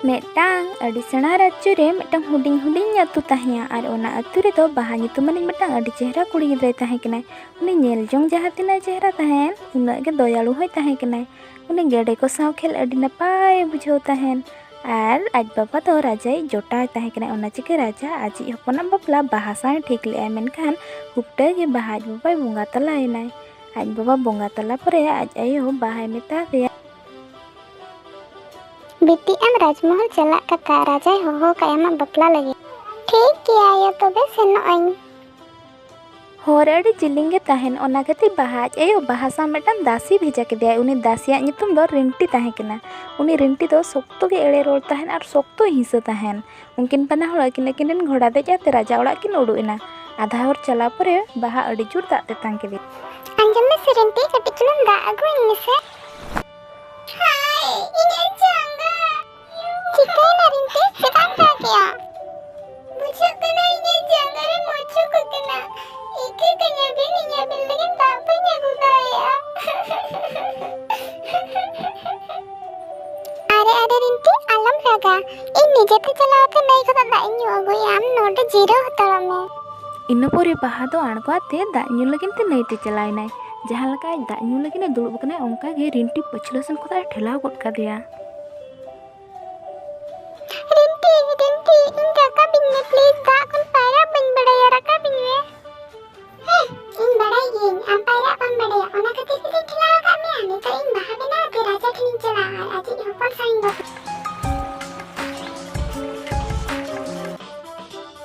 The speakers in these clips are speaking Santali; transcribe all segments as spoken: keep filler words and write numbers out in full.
ᱢᱤᱫᱴᱟᱝ ᱟᱹᱰᱤ ᱥᱮᱬᱟ ᱨᱟᱡᱽᱡᱚ ᱨᱮ ᱢᱤᱫᱴᱟᱝ ᱦᱩᱰᱤᱧ ᱦᱩᱰᱤᱧ ᱟᱹᱛᱩ ᱛᱟᱦᱮᱸᱭᱟ, ᱟᱨ ᱚᱱᱟ ᱟᱹᱛᱩ ᱨᱮᱫᱚ ᱵᱟᱦᱟ ᱧᱩᱛᱩᱢᱟᱱᱤᱡ ᱢᱤᱫᱴᱟᱝ ᱟᱹᱰᱤ ᱪᱮᱦᱨᱟ ᱠᱩᱲᱤ ᱜᱤᱫᱽᱨᱟᱹᱭ ᱛᱟᱦᱮᱸ ᱠᱟᱱᱟᱭ᱾ ᱩᱱᱤ ᱧᱮᱞ ᱡᱚᱝ ᱡᱟᱦᱟᱸ ᱛᱤᱱᱟᱹᱜ ᱪᱮᱦᱨᱟ ᱛᱟᱦᱮᱸᱱ, ᱩᱱᱟᱹᱜ ᱜᱮ ᱫᱚᱭᱟᱞᱩ ᱦᱚᱸᱭ ᱛᱟᱦᱮᱸ ᱠᱟᱱᱟᱭ᱾ ᱩᱱᱤ ᱜᱮᱰᱮ ᱠᱚ ᱥᱟᱶ ᱠᱷᱮᱞ ᱟᱹᱰᱤ ᱱᱟᱯᱟᱭᱮ ᱵᱩᱡᱷᱟᱹᱣ ᱛᱟᱦᱮᱸᱱ᱾ ᱟᱨ ᱟᱡ ᱵᱟᱵᱟ ᱫᱚ ᱨᱟᱡᱟᱭᱤᱡ ᱡᱚᱴᱟᱣ ᱛᱟᱦᱮᱸ ᱠᱟᱱᱟᱭ, ᱚᱱᱟ ᱪᱤᱠᱟᱹ ᱨᱟᱡᱟ ᱟᱡᱤᱡ ᱦᱚᱯᱚᱱᱟᱜ ᱵᱟᱯᱞᱟ ᱵᱟᱦᱟ ᱥᱟᱶ ᱴᱷᱤᱠ ᱞᱮᱫᱟᱭ, ᱢᱮᱱᱠᱷᱟᱱ ᱩᱯᱴᱟᱹ ᱜᱮ ᱵᱟᱦᱟ ᱟᱡ ᱵᱟᱵᱟᱭ ᱵᱚᱸᱜᱟ ᱛᱟᱞᱟᱭᱮᱱᱟᱭ᱾ ᱟᱡ ᱵᱟᱵᱟ ᱵᱚᱸᱜᱟ ᱛᱟᱞᱟ ᱯᱚᱨᱮ ᱟᱡ ᱟᱭᱳ ᱵᱟᱦᱟᱭ ᱢᱮᱛᱟ ᱫᱮᱭᱟ, "ᱵᱤᱴᱤ, ᱟᱢ ᱨᱟᱡᱽᱢᱚᱦᱚᱞ ᱪᱟᱞᱟᱜ ᱠᱟᱛᱷᱟ, ᱨᱟᱡᱟᱭ ᱦᱚᱦᱚ ᱟᱠᱟᱫ ᱟᱢᱟᱜ ᱵᱟᱯᱞᱟ ᱞᱟᱹᱜᱤᱫ᱾" "ᱴᱷᱤᱠ ᱜᱮᱭᱟ ᱟᱭᱳ, ᱛᱚᱵᱮ ᱥᱮᱱᱚᱜ ᱟᱹᱧ᱾" ᱦᱚᱨ ᱟᱹᱰᱤ ᱡᱤᱞᱤᱧ ᱜᱮ ᱛᱟᱦᱮᱱ, ᱚᱱᱟ ᱠᱷᱟᱹᱛᱤᱨ ᱵᱟᱦᱟ ᱟᱡ ᱟᱭᱳ ᱵᱟᱦᱟ ᱥᱟᱶ ᱢᱤᱫᱴᱟᱝ ᱫᱟᱥᱤ ᱵᱷᱮᱡᱟ ᱠᱮᱫᱮᱭᱟᱭ᱾ ᱩᱱᱤ ᱫᱟᱥᱤᱭᱟᱜ ᱧᱩᱛᱩᱢ ᱫᱚ ᱨᱤᱱᱴᱤ ᱛᱟᱦᱮᱸ ᱠᱟᱱᱟ᱾ ᱩᱱᱤ ᱨᱤᱱᱴᱤ ᱫᱚ ᱥᱚᱠᱛᱚ ᱜᱮ ᱮᱲᱮ ᱨᱚᱲ ᱛᱟᱦᱮᱱ ᱟᱨ ᱥᱚᱠᱛᱚᱭ ᱦᱤᱸᱥᱟᱹ ᱛᱟᱦᱮᱱ᱾ ᱩᱱᱠᱤᱱ ᱵᱟᱱᱟ ᱦᱚᱲ ᱟᱹᱠᱤᱱ ᱟᱹᱠᱤᱱ ᱨᱮᱱ ᱜᱷᱚᱲᱟ ᱫᱮᱡ ᱟᱛᱮ ᱨᱟᱡᱟ ᱚᱲᱟᱜ ᱠᱤᱱ ᱩᱰᱩᱠ ᱮᱱᱟ᱾ ᱟᱫᱷᱟ ᱦᱚᱨ ᱪᱟᱞᱟᱣ ᱯᱚᱨᱮ ᱵᱟᱦᱟ ᱟᱹᱰᱤ ᱡᱳᱨ ᱫᱟᱜ ᱛᱮᱛᱟᱝ ᱠᱮᱫᱮᱭᱟ᱾ "ᱟᱸᱡᱚᱢ ᱢᱮ ᱥᱮ ᱨᱤᱱᱴᱤ, ᱠᱟᱹᱴᱤᱡ ᱪᱩᱞᱩᱝ ᱫᱟᱜ ᱟᱹᱜᱩᱣᱟᱹᱧ ᱢᱮᱥᱮ᱾" "ᱦᱟᱭ, ᱤᱧᱟᱹᱜ ᱡᱟᱸᱜᱟ!" "ᱪᱤᱠᱟᱹᱭᱮᱱᱟ ᱨᱤᱱᱴᱤ? ᱪᱮᱫᱟᱜ ᱮᱢ ᱨᱟᱜᱮᱜᱼᱟ?" "ᱵᱩᱡᱷᱟᱹᱜ ᱠᱟᱱᱟ ᱤᱧᱟᱹᱜ ᱡᱟᱸᱜᱟ ᱨᱮ ᱢᱚᱪᱚᱠ ᱟᱠᱟᱱᱟ᱾ ᱤᱠᱟᱹ ᱠᱟᱹᱧᱟᱹᱵᱤᱱ, ᱤᱧᱟᱹᱵᱤᱱ ᱞᱟᱹᱜᱤᱫ ᱫᱟᱜ ᱵᱟᱹᱧ ᱟᱹᱜᱩ ᱫᱟᱲᱮᱭᱟᱜᱼᱟ᱾" "ᱟᱨᱮ, ᱟᱨᱮ ᱨᱤᱱᱴᱤ, ᱟᱞᱚᱢ ᱨᱟᱜᱟ᱾ ᱤᱧ ᱱᱤᱡᱮᱛᱮ ᱪᱟᱞᱟᱣ ᱠᱟᱛᱮ ᱱᱟᱹᱭ ᱠᱷᱚᱱᱟᱜ ᱫᱟᱜ ᱤᱧ ᱧᱩ ᱟᱹᱜᱩᱭᱟ᱾ ᱟᱢ ᱱᱚᱰᱮ ᱡᱤᱨᱟᱹᱣ ᱦᱟᱛᱟᱲᱚᱜ ᱢᱮ᱾" ᱤᱱᱟᱹ ᱯᱚᱨᱮ ᱵᱟᱦᱟ ᱫᱚ ᱟᱬᱜᱚ ᱟᱛᱮ ᱫᱟᱜ ᱧᱩ ᱞᱟᱹᱜᱤᱫ ᱛᱮ ᱱᱟᱹᱭ ᱛᱮ ᱪᱟᱞᱟᱣ ᱮᱱᱟᱭ᱾ ᱡᱟᱦᱟᱸ ᱞᱮᱠᱟ ᱟᱡ ᱫᱟᱜ ᱧᱩ ᱞᱟᱹᱜᱤᱫ ᱮ ᱫᱩᱲᱩᱵ ᱟᱠᱟᱱᱟᱭ, ᱚᱱᱠᱟ ᱜᱮ ᱨᱤᱱᱴᱤ ᱯᱟᱹᱪᱷᱞᱟᱹ ᱥᱮᱱ ᱠᱷᱚᱱᱟᱜ ᱮ ᱴᱷᱮᱞᱟᱣ ᱜᱚᱫ ᱠᱟᱫᱮᱭᱟ᱾ "ᱨᱤᱱᱴᱤ, ᱨᱤᱱᱴᱤ, ᱤᱧ ᱨᱟᱠᱟᱵᱤᱧ ᱢᱮ please, ᱫᱟᱜ ᱠᱷᱚᱱ ᱯᱟᱭᱨᱟ ᱵᱟᱹᱧ ᱵᱟᱲᱟᱭᱟ, ᱨᱟᱠᱟᱵᱤᱧ ᱢᱮ᱾" "ᱦᱮᱸ, ᱤᱧ ᱵᱟᱲᱟᱭ ᱜᱤᱭᱟᱹᱧ ᱟᱢ ᱯᱟᱭᱨᱟᱜ ᱵᱟᱢ ᱵᱟᱲᱟᱭᱟ, ᱚᱱᱟ ᱠᱷᱟᱹᱛᱤᱨ ᱜᱮᱛᱚᱧ ᱴᱷᱮᱞᱟᱣ ᱟᱠᱟᱫ ᱢᱮᱭᱟ᱾ ᱱᱤᱛᱚᱜ ᱤᱧ ᱵᱟᱦᱟ ᱵᱮᱱᱟᱣ ᱟᱛᱮ ᱨᱟᱡᱟ ᱴᱷᱮᱱᱤᱧ ᱪᱟᱞᱟᱜᱼᱟ ᱟᱨ ᱟᱡᱤᱡ ᱦᱚᱯᱚᱱ ᱥᱟᱶ ᱤᱧ ᱵᱟᱯᱞᱟᱜᱼᱟ᱾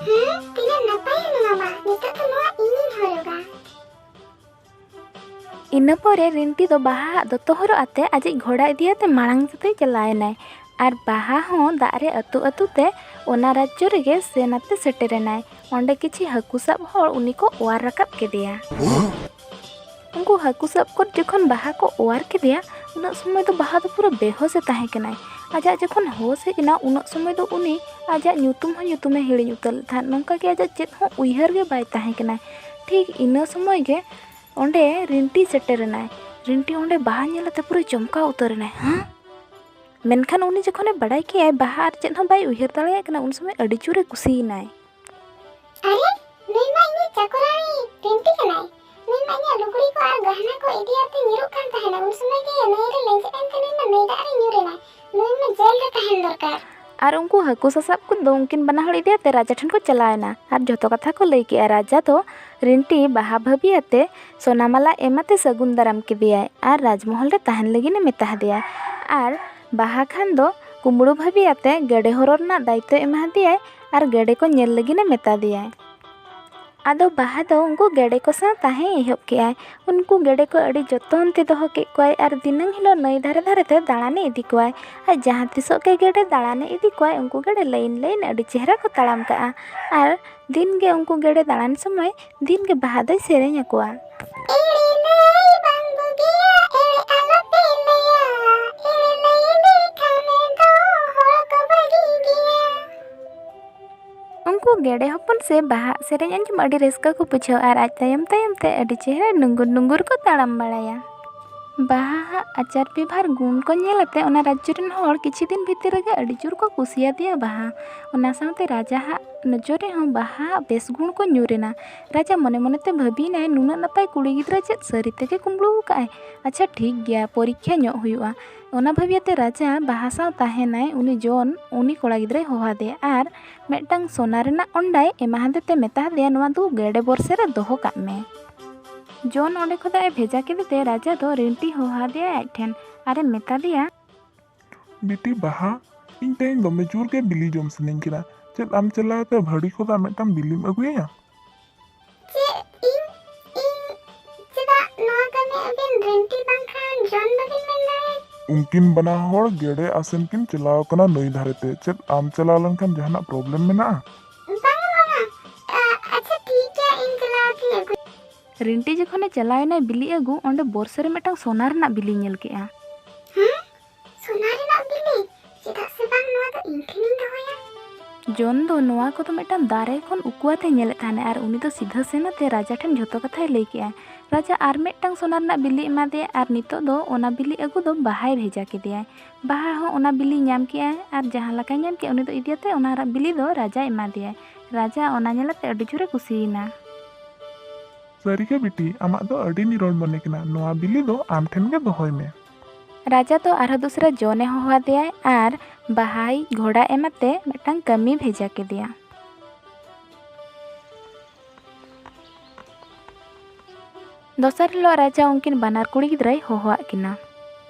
ᱦᱮᱸ, ᱛᱤᱱᱟᱹᱜ ᱱᱟᱯᱟᱭᱟ ᱱᱚᱣᱟ ᱢᱟ, ᱱᱤᱛᱚᱜ ᱫᱚ ᱱᱚᱣᱟ ᱤᱧᱤᱧ ᱦᱚᱨᱚᱜᱟ᱾" ᱤᱱᱟᱹ ᱯᱚᱨᱮ ᱨᱤᱱᱴᱤ ᱫᱚ ᱵᱟᱦᱟ ᱟᱜ ᱫᱚᱛᱚ ᱦᱚᱨᱚᱜ ᱟᱛᱮ ᱟᱡᱤᱡ ᱜᱷᱚᱲᱟ ᱤᱫᱤᱭᱟᱛᱮ ᱢᱟᱲᱟᱝ ᱥᱮᱫ ᱮ ᱪᱟᱞᱟᱣ ᱮᱱᱟᱭ᱾ ᱟᱨ ᱵᱟᱦᱟ ᱦᱚᱸ ᱫᱟᱜ ᱨᱮ ᱟᱹᱛᱩ ᱟᱹᱛᱩ ᱛᱮ ᱚᱱᱟ ᱨᱟᱡᱽᱡᱚ ᱨᱮᱜᱮ ᱥᱮᱱ ᱟᱛᱮ ᱥᱮᱴᱮᱨ ᱮᱱᱟᱭ᱾ ᱚᱸᱰᱮ ᱠᱤᱪᱷᱤ ᱦᱟᱹᱠᱩ ᱥᱟᱵ ᱦᱚᱲ ᱩᱱᱤ ᱠᱚ ᱚᱣᱟᱨ ᱨᱟᱠᱟᱵ ᱠᱮᱫᱮᱭᱟ᱾ ᱩᱱᱠᱩ ᱦᱟᱹᱠᱩ ᱥᱟᱵ ᱠᱚ ᱡᱚᱠᱷᱚᱱ ᱵᱟᱦᱟ ᱠᱚ ᱚᱣᱟᱨ ᱠᱮᱫᱮᱭᱟ, ᱩᱱᱟᱹᱜ ᱥᱚᱢᱚᱭ ᱫᱚ ᱵᱟᱦᱟ ᱫᱚ ᱯᱩᱨᱟᱹ ᱵᱮᱦᱚᱥ ᱮ ᱛᱟᱦᱮᱸ ᱠᱟᱱᱟᱭ᱾ ᱟᱡᱟᱜ ᱡᱚᱠᱷᱚᱱ ᱦᱳᱥ ᱦᱮᱡ ᱮᱱᱟ, ᱩᱱᱟᱹᱜ ᱥᱚᱢᱚᱭ ᱫᱚ ᱩᱱᱤ ᱟᱡᱟᱜ ᱧᱩᱛᱩᱢ ᱦᱚᱸ ᱧᱩᱛᱩᱢᱮ ᱦᱤᱲᱤᱧ ᱩᱛᱟᱹᱨ ᱞᱮᱫ ᱛᱟᱦᱮᱸᱫ᱾ ᱱᱚᱝᱠᱟ ᱜᱮ ᱟᱡᱟᱜ ᱪᱮᱫ ᱦᱚᱸ ᱩᱭᱦᱟᱹᱨ ᱜᱮ ᱵᱟᱭ ᱛᱟᱦᱮᱸ ᱠᱟᱱᱟ᱾ ᱴᱷᱤᱠ ᱤᱱᱟᱹ ᱥᱚᱢᱚᱭ ᱜᱮ ᱚᱸᱰᱮ ᱨᱤᱱᱴᱤ ᱥᱮᱴᱮᱨ ᱮᱱᱟᱭ᱾ ᱨᱤᱱᱴᱤ ᱚᱸᱰᱮ ᱵᱟᱦᱟ ᱧᱮᱞ ᱟᱛᱮ ᱯᱩᱨᱟᱹ ᱪᱚᱢᱠᱟᱣ ᱩᱛᱟᱹᱨ ᱮᱱᱟᱭ᱾ "ᱦᱮᱸ, ᱢᱮᱱᱠᱷᱟᱱ ᱩᱱᱤ ᱡᱚᱠᱷᱚᱱᱮ ᱵᱟᱲᱟᱭ ᱠᱮᱜᱼᱟᱭ ᱵᱟᱦᱟ ᱟᱨ ᱪᱮᱫ ᱦᱚᱸ ᱵᱟᱭ ᱩᱭᱦᱟᱹᱨ ᱫᱟᱲᱮᱭᱟᱜ ᱠᱟᱱᱟ, ᱩᱱ ᱥᱚᱢᱚᱭ ᱟᱹᱰᱤ ᱡᱳᱨᱮ ᱠᱩᱥᱤᱭᱮᱱᱟᱭ᱾ ᱟᱨᱮ, ᱱᱩᱭ ᱢᱟ ᱤᱧᱤᱡ ᱪᱟᱠᱚᱨᱟᱹᱱᱤ ᱨᱤᱱᱴᱤ ᱠᱟᱱᱟᱭ᱾ ᱱᱩᱭ ᱢᱟ ᱤᱧᱟᱹᱜ ᱞᱩᱜᱽᱲᱤ ᱠᱚ ᱟᱨ ᱜᱟᱦᱱᱟ ᱠᱚ ᱤᱫᱤᱭᱟᱛᱮ ᱧᱩᱨᱩᱜ ᱠᱟᱱ ᱛᱟᱦᱮᱱᱟ᱾ ᱩᱱ ᱥᱚᱢᱚᱭ ᱜᱮ ᱱᱟᱹᱭ ᱨᱮ ᱞᱮᱸᱡᱮᱫ ᱮᱱ ᱛᱮ ᱱᱩᱭ ᱢᱟ ᱱᱟᱹᱭ ᱫᱟᱜ ᱨᱮ ᱧᱩᱨ ᱮᱱᱟᱭ᱾ ᱱᱩᱭ ᱢᱟ ᱡᱮᱞ ᱨᱮ ᱛᱟᱦᱮᱱ ᱫᱚᱨᱠᱟᱨ᱾ ᱟᱨ ᱩᱱᱠᱩ ᱦᱟᱹᱠᱩ ᱥᱟᱥᱟᱵ ᱠᱚᱫᱚ ᱩᱱᱠᱤᱱ ᱵᱟᱱᱟ ᱦᱚᱲ ᱤᱫᱤᱭᱟᱛᱮ ᱨᱟᱡᱟ ᱴᱷᱮᱱ ᱠᱚ ᱪᱟᱞᱟᱣ ᱮᱱᱟ ᱟᱨ ᱡᱷᱚᱛᱚ ᱠᱟᱛᱷᱟ ᱠᱚ ᱞᱟᱹᱭ ᱠᱮᱜᱼᱟ᱾ ᱨᱟᱡᱟ ᱫᱚ ᱨᱤᱱᱴᱤ ᱵᱟᱦᱟ ᱵᱷᱟᱹᱵᱤ ᱟᱛᱮ ᱥᱚᱱᱟ ᱢᱟᱞᱟ ᱮᱢ ᱟᱛᱮ ᱥᱟᱹᱜᱩᱱ ᱫᱟᱨᱟᱢ ᱠᱮᱫᱮᱭᱟᱭ ᱟᱨ ᱨᱟᱡᱽᱢᱚᱦᱚᱞ ᱨᱮ ᱛᱟᱦᱮᱱ ᱞᱟᱹᱜᱤᱫ ᱮ ᱢᱮᱛᱟ ᱦᱟᱫᱮᱭᱟ᱾ ᱟᱨ ᱵᱟᱦᱟ ᱠᱷᱟᱱ ᱫᱚ ᱠᱩᱢᱵᱽᱲᱩ ᱵᱷᱟᱹᱵᱤ ᱟᱛᱮ ᱜᱮᱰᱮ ᱦᱚᱨᱚ ᱨᱮᱱᱟᱜ ᱫᱟᱭᱤᱛᱛᱚ ᱮᱢᱟ ᱦᱟᱫᱮᱭᱟᱭ ᱟᱨ ᱜᱮᱰᱮ ᱠᱚ ᱧᱮᱞ ᱞᱟᱹᱜᱤᱫ ᱮ ᱢᱮᱛᱟ ᱫᱮᱭᱟᱭ᱾ ᱟᱫᱚ ᱵᱟᱦᱟ ᱫᱚ ᱩᱱᱠᱩ ᱜᱮᱰᱮ ᱠᱚ ᱥᱟᱶ ᱛᱟᱦᱮᱸ ᱮᱦᱚᱵ ᱠᱮᱜᱼᱟᱭ᱾ ᱩᱱᱠᱩ ᱜᱮᱰᱮ ᱠᱚ ᱟᱹᱰᱤ ᱡᱚᱛᱚᱱ ᱛᱮ ᱫᱚᱦᱚ ᱠᱮᱫ ᱠᱚᱣᱟᱭ ᱟᱨ ᱫᱤᱱᱟᱹᱢ ᱦᱤᱞᱳᱜ ᱱᱟᱹᱭ ᱫᱷᱟᱨᱮ ᱫᱷᱟᱨᱮ ᱛᱮ ᱫᱟᱬᱟᱱᱮ ᱤᱫᱤ ᱠᱚᱣᱟᱭ᱾ ᱟᱨ ᱡᱟᱦᱟᱸ ᱛᱤᱥᱚᱜ ᱜᱮ ᱜᱮᱰᱮ ᱫᱟᱬᱟᱱᱮ ᱤᱫᱤ ᱠᱚᱣᱟᱭ, ᱩᱱᱠᱩ ᱜᱮᱰᱮ ᱞᱟᱭᱤᱱ ᱞᱟᱭᱤᱱ ᱟᱹᱰᱤ ᱪᱮᱦᱨᱟ ᱠᱚ ᱛᱟᱲᱟᱢ ᱠᱟᱜᱼᱟ᱾ ᱟᱨ ᱫᱤᱱ ᱜᱮ ᱩᱱᱠᱩ ᱜᱮᱰᱮ ᱫᱟᱬᱟᱱ ᱥᱚᱢᱚᱭ ᱫᱤᱱ ᱜᱮ ᱵᱟᱦᱟ ᱫᱚᱭ ᱥᱮᱨᱮᱧ ᱟᱠᱚᱣᱟ᱾ ᱮᱲᱮ ᱱᱟᱹᱭ ᱵᱟᱝ ᱵᱩᱜᱤᱭᱟ, ᱮᱲᱮ ᱟᱞᱚᱯᱮ ᱞᱟᱹᱭᱟ, ᱮᱲᱮ ᱱᱟᱹᱭ ᱞᱮᱠᱷᱟᱱ ᱫᱚ ᱦᱚᱲ ᱠᱚ ᱵᱟᱹᱜᱤ ᱜᱮᱭᱟ᱾ ᱩᱱᱠᱩ ᱜᱮᱰᱮ ᱦᱚᱯᱚᱱ ᱥᱮ ᱵᱟᱦᱟ ᱥᱮᱨᱮᱧ ᱟᱸᱡᱚᱢ ᱟᱹᱰᱤ ᱨᱟᱹᱥᱠᱟᱹ ᱠᱚ ᱵᱩᱡᱷᱟᱹᱣᱟ ᱟᱨ ᱟᱡ ᱛᱟᱭᱚᱢ ᱛᱟᱭᱚᱢ ᱛᱮ ᱟᱹᱰᱤ ᱪᱮᱦᱨᱟ ᱱᱩᱝᱜᱩᱨ ᱱᱩᱝᱜᱩᱨ ᱠᱚ ᱛᱟᱲᱟᱢ ᱵᱟᱲᱟᱭᱟ᱾ ᱵᱟᱦᱟ ᱦᱟᱜ ᱟᱪᱟᱨ ᱵᱮᱵᱷᱟᱨ ᱜᱩᱱ ᱠᱚ ᱧᱮᱞ ᱟᱛᱮ ᱚᱱᱟ ᱨᱟᱡᱽᱡᱚ ᱨᱮᱱ ᱦᱚᱲ ᱠᱤᱪᱷᱩ ᱫᱤᱱ ᱵᱷᱤᱛᱤᱨ ᱨᱮᱜᱮ ᱟᱹᱰᱤ ᱡᱳᱨ ᱠᱚ ᱠᱩᱥᱤᱭᱟᱫᱮᱭᱟ ᱵᱟᱦᱟ᱾ ᱚᱱᱟ ᱥᱟᱶᱛᱮ ᱨᱟᱡᱟ ᱦᱟᱜ ᱱᱚᱡᱚᱨ ᱨᱮᱦᱚᱸ ᱵᱟᱦᱟ ᱦᱟᱜ ᱵᱮᱥ ᱜᱩᱱ ᱠᱚ ᱧᱩᱨ ᱮᱱᱟ᱾ ᱨᱟᱡᱟ ᱢᱚᱱᱮ ᱢᱚᱱᱮᱛᱮ ᱵᱷᱟᱹᱵᱤᱭᱮᱱᱟᱭ, "ᱱᱩᱱᱟᱹᱜ ᱱᱟᱯᱟᱭ ᱠᱩᱲᱤ ᱜᱤᱫᱽᱨᱟᱹ ᱪᱮᱫ ᱥᱟᱹᱨᱤ ᱛᱮᱜᱮ ᱠᱩᱢᱵᱽᱲᱩ ᱟᱠᱟᱫᱼᱟᱭ? ᱟᱪᱪᱷᱟ ᱴᱷᱤᱠ ᱜᱮᱭᱟ, ᱯᱚᱨᱤᱠᱠᱷᱟ ᱧᱚᱜ ᱦᱩᱭᱩᱜᱼᱟ᱾" ᱚᱱᱟ ᱵᱷᱟᱹᱵᱤᱭᱟᱛᱮ ᱨᱟᱡᱟ ᱵᱟᱦᱟ ᱥᱟᱶ ᱛᱟᱦᱮᱱᱟᱭ ᱩᱱᱤ ᱡᱚᱱ, ᱩᱱᱤ ᱠᱚᱲᱟ ᱜᱤᱫᱽᱨᱟᱹᱭ ᱦᱚᱦᱚ ᱟᱫᱮᱭᱟ ᱟᱨ ᱢᱤᱫᱴᱟᱝ ᱥᱚᱱᱟ ᱨᱮᱱᱟᱜ ᱚᱱᱰᱟᱭ ᱮᱢᱟ ᱦᱟᱫᱮ ᱛᱮ ᱢᱮᱛᱟ ᱦᱟᱫᱮᱭᱟ, "ᱱᱚᱣᱟ ᱫᱚ ᱜᱮᱰᱮ ᱵᱚᱨᱥᱮ ᱨᱮ ᱫᱚᱦᱚ ᱠᱟᱜ ᱢᱮ᱾" ᱡᱚᱱ ᱚᱸᱰᱮ ᱠᱷᱚᱱᱟᱜ ᱮ ᱵᱷᱮᱡᱟ ᱠᱮᱫᱮ ᱛᱮ ᱨᱟᱡᱟ ᱫᱚ ᱨᱤᱱᱴᱤ ᱦᱚᱦᱚ ᱟᱫᱮᱭᱟᱭ ᱟᱡ ᱴᱷᱮᱱ ᱟᱨᱮ ᱢᱮᱛᱟ ᱫᱮᱭᱟ, ᱵᱤᱴᱤ ᱵᱟᱦᱟ, ᱤᱧ ᱛᱮᱦᱮᱧ ᱫᱚᱢᱮ ᱡᱳᱨ ᱜᱮ ᱵᱤᱞᱤ ᱡᱚᱢ ᱥᱟᱱᱟᱧ ᱠᱟᱱᱟ᱾ ᱪᱮᱫ ᱟᱢ ᱪᱟᱞᱟᱣ ᱠᱟᱛᱮ ᱵᱷᱟᱹᱲᱤ ᱠᱷᱚᱱᱟᱜ ᱢᱤᱫᱴᱟᱝ ᱵᱤᱞᱤᱢ ᱟᱹᱜᱩᱭᱟ? ᱪᱮᱫ? ᱤᱧ? ᱤᱧ? ᱪᱮᱫᱟᱜ ᱱᱚᱣᱟ ᱠᱟᱹᱢᱤ ᱟᱹᱵᱤᱱ ᱨᱤᱱᱴᱤ ᱵᱟᱝᱠᱷᱟᱱ ᱡᱚᱱ ᱵᱟᱹᱵᱤᱱ ᱢᱮᱱ ᱫᱟᱲᱮᱭᱟᱭᱟ? ᱩᱱᱠᱤᱱ ᱵᱟᱱᱟ ᱦᱚᱲ ᱜᱮᱰᱮ ᱟᱥᱮᱱ ᱠᱤᱱ ᱪᱟᱞᱟᱣ ᱠᱟᱱᱟ ᱱᱟᱹᱭ ᱫᱷᱟᱨᱮ ᱛᱮ᱾ ᱪᱮᱫ ᱟᱢ ᱪᱟᱞᱟᱣ ᱞᱮᱱᱠᱷᱟᱱ ᱡᱟᱦᱟᱱᱟᱜ ᱯᱨᱚᱵᱞᱮᱢ ᱢᱮᱱᱟᱜᱼᱟ? ᱵᱟᱝᱟ, ᱵᱟᱝᱟ᱾ ᱟ-, ᱟᱪᱪᱷᱟ, ᱴᱷᱤᱠ ᱜᱮᱭᱟ, ᱤᱧ ᱪᱟᱞᱟᱣ ᱠᱟᱛᱮᱧ ᱟᱹᱜᱩᱭᱟ᱾ ᱨᱤᱱᱴᱤ ᱡᱚᱠᱷᱚᱱᱮ ᱪᱟᱞᱟᱣ ᱮᱱᱟᱭ ᱵᱤᱞᱤ ᱟᱹᱜᱩ, ᱚᱸᱰᱮ ᱵᱚᱨᱥᱟ ᱨᱮ ᱢᱤᱫᱴᱟᱝ ᱥᱚᱱᱟ ᱨᱮᱱᱟᱜ ᱵᱤᱞᱤ ᱧᱮᱞ ᱠᱮᱜᱼᱟ᱾ ᱦᱮᱸ? ᱥᱚᱱᱟ ᱨᱮᱱᱟᱜ ᱵᱤᱞᱤ? ᱪᱮᱫᱟᱜ ᱥᱮ ᱵᱟᱝ ᱱᱚᱣᱟ ᱫᱚ ᱤᱧ ᱴᱷᱮᱱᱤᱧ ᱫᱚᱦᱚᱭᱟ? ᱡᱚᱱ ᱫᱚ ᱱᱚᱣᱟ ᱠᱚᱫᱚ ᱢᱤᱫᱴᱟᱝ ᱫᱟᱨᱮ ᱠᱷᱚᱱ ᱩᱠᱩ ᱟᱛᱮ ᱧᱮᱞᱮᱫ ᱛᱟᱦᱮᱱᱟᱭ ᱟᱨ ᱩᱱᱤ ᱫᱚ ᱥᱤᱫᱷᱟᱹ ᱥᱮᱱ ᱟᱛᱮ ᱨᱟᱡᱟ ᱴᱷᱮᱱ ᱡᱷᱚᱛᱚ ᱠᱟᱛᱷᱟᱭ ᱞᱟᱹᱭ ᱠᱮᱜᱼᱟᱭ᱾ ᱨᱟᱡᱟ ᱟᱨ ᱢᱤᱫᱴᱟᱝ ᱥᱚᱱᱟ ᱨᱮᱱᱟᱜ ᱵᱤᱞᱤ ᱮᱢᱟᱫᱮᱭᱟ ᱟᱨ ᱱᱤᱛᱚᱜ ᱫᱚ ᱚᱱᱟ ᱵᱤᱞᱤ ᱟᱹᱜᱩ ᱫᱚ ᱵᱟᱦᱟᱭ ᱵᱷᱮᱡᱟ ᱠᱮᱫᱮᱭᱟᱭ᱾ ᱵᱟᱦᱟ ᱦᱚᱸ ᱚᱱᱟ ᱵᱤᱞᱤ ᱧᱟᱢ ᱠᱮᱜᱼᱟᱭ ᱟᱨ ᱡᱟᱦᱟᱸ ᱞᱮᱠᱟᱭ ᱧᱟᱢ ᱠᱮᱜᱼᱟ, ᱩᱱᱤ ᱫᱚ ᱤᱫᱤᱭᱟᱛᱮ ᱚᱱᱟ ᱨᱟ-, ᱵᱤᱞᱤ ᱫᱚ ᱨᱟᱡᱟᱭ ᱮᱢᱟ ᱫᱮᱭᱟᱭ᱾ ᱨᱟᱡᱟ ᱚᱱᱟ ᱧᱮᱞ ᱟᱛᱮ ᱟᱹᱰᱤ ᱡᱳᱨᱮ ᱠᱩᱥᱤᱭᱮᱱᱟ᱾ ᱥᱟᱹᱨᱤᱜᱮ ᱵᱤᱴᱤ, ᱟᱢᱟᱜ ᱫᱚ ᱟᱹᱰᱤ ᱱᱤᱨᱚᱲ ᱢᱚᱱᱮ ᱠᱟᱱᱟ᱾ ᱱᱚᱣᱟ ᱵᱤᱞᱤ ᱫᱚ ᱟᱢ ᱴᱷᱮᱱ ᱜᱮ ᱫᱚᱦᱚᱭ ᱢᱮ᱾ ᱨᱟᱡᱟ ᱫᱚ ᱟᱨᱦᱚᱸ ᱫᱚᱥᱨᱟ ᱡᱚᱱᱮ ᱦᱚᱦᱚ ᱟᱫᱮᱭᱟᱭ ᱟᱨ ᱵᱟᱦᱟᱭ ᱜᱷᱚᱲᱟ ᱮᱢ ᱟᱛᱮ ᱢᱤᱫᱴᱟᱝ ᱠᱟᱹᱢᱤ ᱵᱷᱮᱡᱟ ᱠᱮᱫᱮᱭᱟ᱾ ᱫᱚᱥᱟᱨ ᱦᱤᱞᱳᱜ ᱨᱟᱡᱟ ᱩᱱᱠᱤᱱ ᱵᱟᱱᱟᱨ ᱠᱩᱲᱤ ᱜᱤᱫᱽᱨᱟᱹᱭ ᱦᱚᱦᱚᱣᱟᱫ ᱠᱤᱱᱟ᱾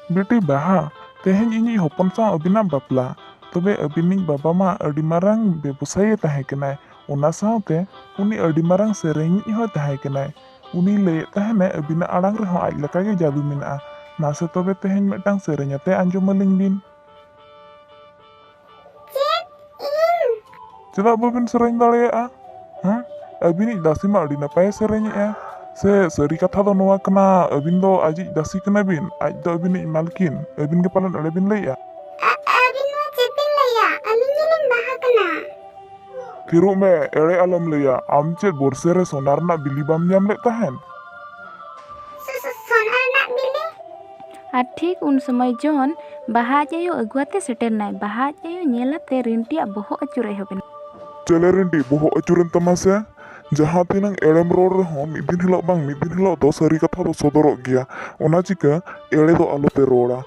ᱵᱤᱴᱤ ᱵᱟᱦᱟ, ᱛᱮᱦᱮᱧ ᱤᱧᱤᱡ ᱦᱚᱯᱚᱱ ᱥᱟᱶ ᱟᱹᱵᱤᱱᱟᱜ ᱵᱟᱯᱞᱟ᱾ ᱛᱚᱵᱮ ᱟᱹᱵᱤᱱᱤᱡ ᱵᱟᱵᱟ ᱢᱟ ᱟᱹᱰᱤ ᱢᱟᱨᱟᱝ ᱵᱮᱵᱚᱥᱟᱭᱤ ᱛᱟᱦᱮᱸ ᱠᱟᱱᱟᱭ, ᱚᱱᱟ ᱥᱟᱶᱛᱮ ᱩᱱᱤ ᱟᱹᱰᱤ ᱢᱟᱨᱟᱝ ᱥᱮᱨᱮᱧᱤᱡ ᱦᱚᱸᱭ ᱛᱟᱦᱮᱸ ᱠᱟᱱᱟᱭ᱾ ᱩᱱᱤ ᱞᱟᱹᱭᱮᱫ ᱛᱟᱦᱮᱱᱮ ᱟᱹᱵᱤᱱᱟᱜ ᱟᱲᱟᱝ ᱨᱮᱦᱚᱸ ᱟᱡ ᱞᱮᱠᱟᱜᱮ ᱡᱟᱹᱫᱩ ᱢᱮᱱᱟᱜᱼᱟ᱾ ᱢᱟᱥᱮ ᱛᱚᱵᱮ ᱛᱮᱦᱮᱧ ᱢᱤᱫᱴᱟᱝ ᱥᱮᱨᱮᱧ ᱟᱛᱮ ᱟᱸᱡᱚᱢ ᱟᱹᱞᱤᱧ ᱵᱤᱱ᱾ ᱪᱮᱫ? ᱤᱧ? ᱪᱮᱫᱟᱜ ᱵᱟᱹᱵᱤᱱ ᱥᱮᱨᱮᱧ ᱫᱟᱲᱮᱭᱟᱜᱼᱟ? ᱦᱮᱸ? ᱟᱹᱵᱤᱱᱤᱡ ᱫᱟᱥᱤ ᱢᱟ ᱟᱹᱰᱤ ᱱᱟᱯᱟᱭᱮ ᱥᱮᱨᱮᱧᱮᱜᱼᱟ᱾ ᱥᱮ ᱥᱟᱹᱨᱤ ᱠᱟᱛᱷᱟ ᱫᱚ ᱱᱚᱣᱟ ᱠᱟᱱᱟ, ᱟᱹᱵᱤᱱ ᱫᱚ ᱟᱡᱤᱡ ᱫᱟᱥᱤ ᱠᱟᱱᱟ ᱵᱤᱱ, ᱟᱡ ᱫᱚ ᱟᱹᱵᱤᱱᱤᱡ ᱢᱟᱞᱠᱤᱱ, ᱟᱹᱵᱤᱱ ᱜᱮ ᱯᱟᱞᱮᱱ ᱮᱲᱮ ᱵᱤᱱ ᱞᱟᱹᱭᱮᱜᱼᱟ᱾ ᱟ-, ᱟᱹᱵᱤᱱ ᱱᱚᱣᱟ ᱪᱮᱫ ᱵᱤᱱ ᱞᱟᱹᱭᱟ? ᱟᱹᱞᱤᱧ ᱜᱮᱞᱤᱧ ᱵᱟᱦᱟ ᱠᱟᱱᱟ᱾ ᱛᱷᱤᱨᱚᱜ ᱢᱮ, ᱮᱲᱮ ᱟᱞᱚᱢ ᱞᱟᱹᱭᱟ᱾ ᱟᱢ ᱪᱮᱫ ᱵᱚᱨᱥᱮ ᱨᱮ ᱥᱚᱱᱟ ᱨᱮᱱᱟᱜ ᱵᱤᱞᱤ ᱵᱟᱢ ᱧᱟᱢ ᱞᱮᱫ ᱛᱟᱦᱮᱱ? ᱥᱚ-, ᱥᱚ-, ᱥᱚᱱᱟ ᱨᱮᱱᱟᱜ ᱵᱤᱞᱤ? ᱟᱨ ᱴᱷᱤᱠ ᱩᱱ ᱥᱚᱢᱚᱭ ᱡᱚᱱ ᱵᱟᱦᱟ ᱟᱡ ᱟᱭᱳ ᱟᱹᱜᱩ ᱟᱛᱮ ᱥᱮᱴᱮᱨ ᱮᱱᱟᱭ᱾ ᱵᱟᱦᱟ ᱟᱡ ᱟᱭᱳ ᱧᱮᱞ ᱟᱛᱮ ᱨᱤᱱᱴᱤᱭᱟᱜ ᱵᱚᱦᱚᱜ ᱟᱹᱪᱩᱨ ᱮᱦᱚᱵ ᱮᱱᱟ᱾ ᱪᱮᱞᱮ ᱨᱤᱱᱴᱤ, ᱵᱚᱦᱚᱜ ᱟᱹᱪᱩᱨᱮᱱ ᱛᱟᱢᱟ ᱥᱮ? ᱡᱟᱦᱟᱸ ᱛᱤᱱᱟᱹᱝ ᱮᱲᱮᱢ ᱨᱚᱲ ᱨᱮᱦᱚᱸ, ᱢᱤᱫ ᱫᱤᱱ ᱦᱤᱞᱳᱜ ᱵᱟᱝ ᱢᱤᱫ ᱫᱤᱱ ᱦᱤᱞᱳᱜ ᱫᱚ ᱥᱟᱹᱨᱤ ᱠᱟᱛᱷᱟ ᱫᱚ ᱥᱚᱫᱚᱨᱚᱜ ᱜᱮᱭᱟ᱾ ᱚᱱᱟ ᱪᱤᱠᱟᱹ ᱮᱲᱮ ᱫᱚ ᱟᱞᱚᱯᱮ ᱨᱚᱲᱟ᱾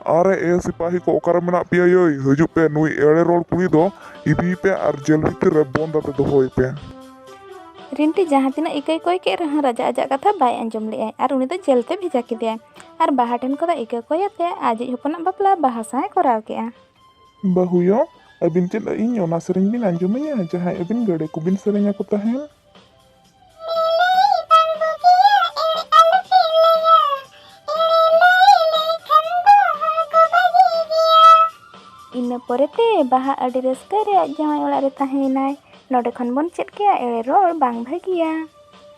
ᱟᱨᱮ ᱮ ᱥᱤᱯᱟᱦᱤ ᱠᱚ, ᱚᱠᱟᱨᱮ ᱢᱮᱱᱟᱜ ᱯᱮᱭᱟ ᱭᱳᱭ? ᱦᱤᱡᱩᱜ ᱯᱮ, ᱱᱩᱭ ᱮᱲᱮ ᱨᱚᱲ ᱠᱩᱲᱤ ᱫᱚ ᱤᱫᱤᱭᱮ ᱯᱮ ᱟᱨ ᱡᱮᱞ ᱵᱷᱤᱛᱤᱨ ᱨᱮ ᱵᱚᱱᱫ ᱟᱛᱮ ᱫᱚᱦᱚᱭᱮ ᱯᱮ᱾ ᱨᱤᱱᱴᱤ ᱡᱟᱦᱟᱸ ᱛᱤᱱᱟᱹᱜ ᱤᱠᱟᱹᱭ ᱠᱚᱭ ᱠᱮᱫ ᱨᱮᱦᱚᱸ, ᱨᱟᱡᱟ ᱟᱡᱟᱜ ᱠᱟᱛᱷᱟ ᱵᱟᱭ ᱟᱸᱡᱚᱢ ᱞᱮᱫᱼᱟᱭ ᱟᱨ ᱩᱱᱤ ᱫᱚ ᱡᱮᱞ ᱛᱮ ᱵᱷᱮᱡᱟ ᱠᱮᱫᱮᱭᱟᱭ᱾ ᱟᱨ ᱵᱟᱦᱟ ᱴᱷᱮᱱ ᱠᱷᱚᱱ ᱫᱚ ᱤᱠᱟᱹ ᱠᱚᱭ ᱟᱛᱮ ᱟᱡᱤᱡ ᱦᱚᱯᱚᱱᱟᱜ ᱵᱟᱯᱞᱟ ᱵᱟᱦᱟ ᱥᱟᱶ ᱮ ᱠᱚᱨᱟᱣ ᱠᱮᱫᱼᱟ᱾ ᱵᱟᱹᱦᱩᱭᱳ, ᱟᱹᱵᱤᱱ ᱪᱮᱫ ᱤᱧ ᱚᱱᱟ ᱥᱮᱨᱮᱧ ᱵᱤᱱ ᱟᱸᱡᱚᱢᱟᱹᱧᱟ, ᱡᱟᱦᱟᱸᱭ ᱟᱹᱵᱤᱱ ᱜᱟᱹᱲᱮ ᱠᱚᱵᱤᱱ ᱥᱮᱨᱮᱧ ᱟᱠᱚ ᱛᱟᱦᱮᱸᱫ? ᱤᱱᱟᱹ ᱯᱚᱨᱮᱛᱮ ᱵᱟᱦᱟ ᱟᱹᱰᱤ ᱨᱟᱹᱥᱠᱟᱹ ᱨᱮ ᱟᱡ ᱡᱟᱶᱟᱭ ᱚᱲᱟᱜ ᱨᱮ ᱛᱟᱦᱮᱸᱭᱮᱱᱟᱭ᱾ ᱱᱚᱰᱮ ᱠᱷᱚᱱ ᱵᱚᱱ ᱪᱮᱫ ᱠᱮᱜᱼᱟ, ᱮᱲᱮ ᱨᱚᱲ ᱵᱟᱝ ᱵᱷᱟᱹᱜᱤᱭᱟ᱾